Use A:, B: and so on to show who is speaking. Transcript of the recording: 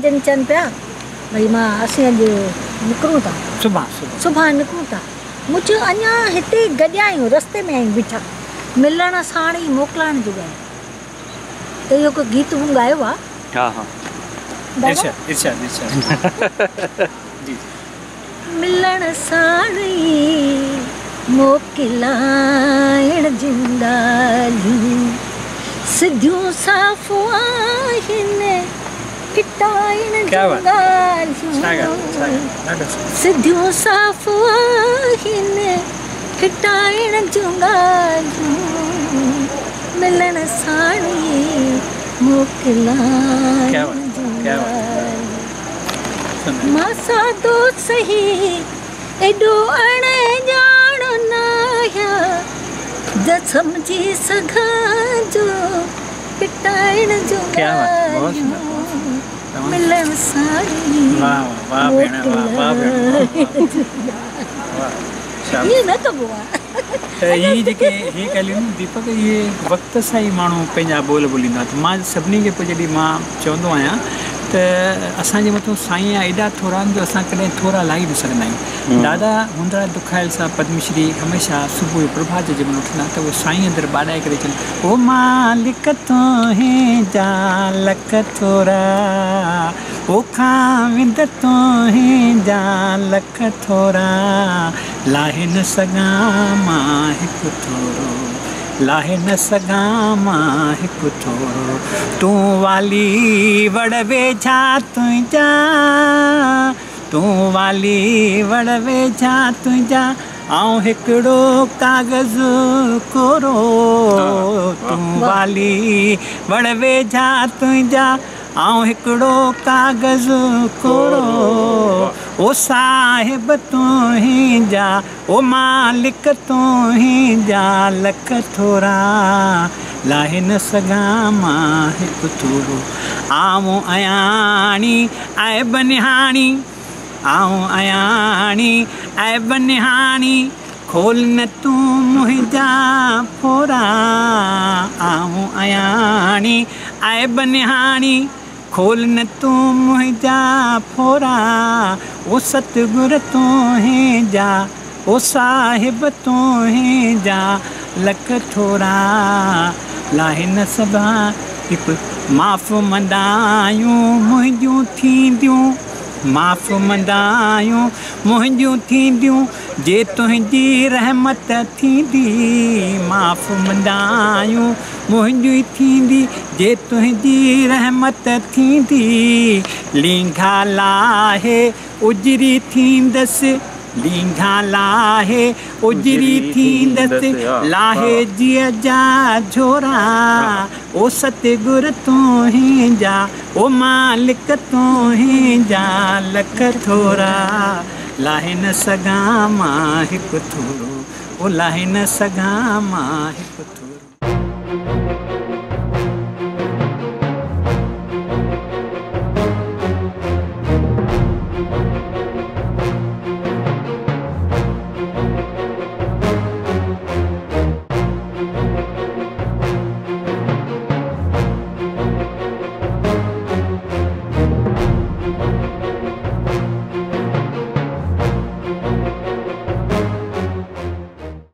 A: جن چون پيا ڀئي مان اسين اڄ نڪرون ٿا.
B: سڀان سڀان.
A: سڀان نڪرون ٿا. مون چيو اڃا هتي گڏيا آهيون رستي ۾ آهيون بيٺا ملڻ ساڻ ئي موڪلائڻ جو ڳايو ته اهو ڪو گيت مون ڳايو آ.
C: ها ها.
B: ارشاد ارشاد ارشاد جي جي.
A: ملڻ ساڻ ئي موڪلائڻ جون ڳالهيون سڌيون صاف آهن ڦٽائڻ جون ڳالهيون سڌيون صاف آهن ڦٽائڻ جون ڳالهيون ملڻ ساڻ ئي موڪلائڻ جون ڳالهيون مان سادو سهي ايڏو اڻ ڄاڻ ناهيان جو سمجهي سگهان جو ڦٽائڻ جون ڳالهيون ملڻ ساڻ ئي موڪلائڻ جون ڳالهيون ائين نه ڪبو آ.
B: ته هي جيڪي هي ڳالهيون ديپڪ اهي وقت سان ئي ماڻهو پنهنجا ٻول ٻوليندو آهي ته مان سڀني کي پوء جڏهن مان چوندو آهيان ته اسان جي مٿون سائين جا ايڏا ٿورا آهن جو اسان ڪڏهن ٿورا لاهي نه سگهندا آهيون. دادا هوندڙا دکايل صاحب پدم شري هميشه صبح جو پرڀات جو جنهن مهل اٿندا ته اهي سائين اندر ٻاڏائي ڪري چون او مالڪ تنهنجا لک ٿورا او خاوند تنهنجا لک ٿورا لاهي نه سگهان مان هڪ ٿورو لاهي نه سگهان مان هڪ ٿورو تون والي وڙ ويجها تنهنجا تون والي وڙ ويجها تنهنجا آئون هڪڙو ڪاغذ ڪورو تون والي وڙ ويجها تنهنجا آئون هڪڙو ڪاغذ ڪورو او صاحب تنهنجا او مالڪ تنهنجا لک ٿورا لاهي نه سگهان مان هڪ ٿورو آئون اياڻي عيب نهاڻي آئون اياڻي عيب نهاڻي کول نه تون منهنجا ڦورا آئون اياڻي عيب نهاڻي کول نه تون منهنجا ڦورا او ستگر تنهنجا او صاحب تنهنجا لک ٿورا لاهي نه سگهان هڪ معاف مندايون منهنجون ٿينديون معاف مندايون منهنجون ٿينديون جي تنهنجي رحمت ٿيندي معاف مندايون منهنجون ٿيندي جي تنهنجي رحمت ٿيندي لينگها لاهي اجري ٿيندس لينگها لاهي اجري ٿيندس لاهي جيء جا جهورا او ستگر تنهنجا او مالڪ تنهنجا لک ٿورا لاهي نه سگهان مان هڪ ٿورو او لاهي نه سگهان مان هڪ ٿورو.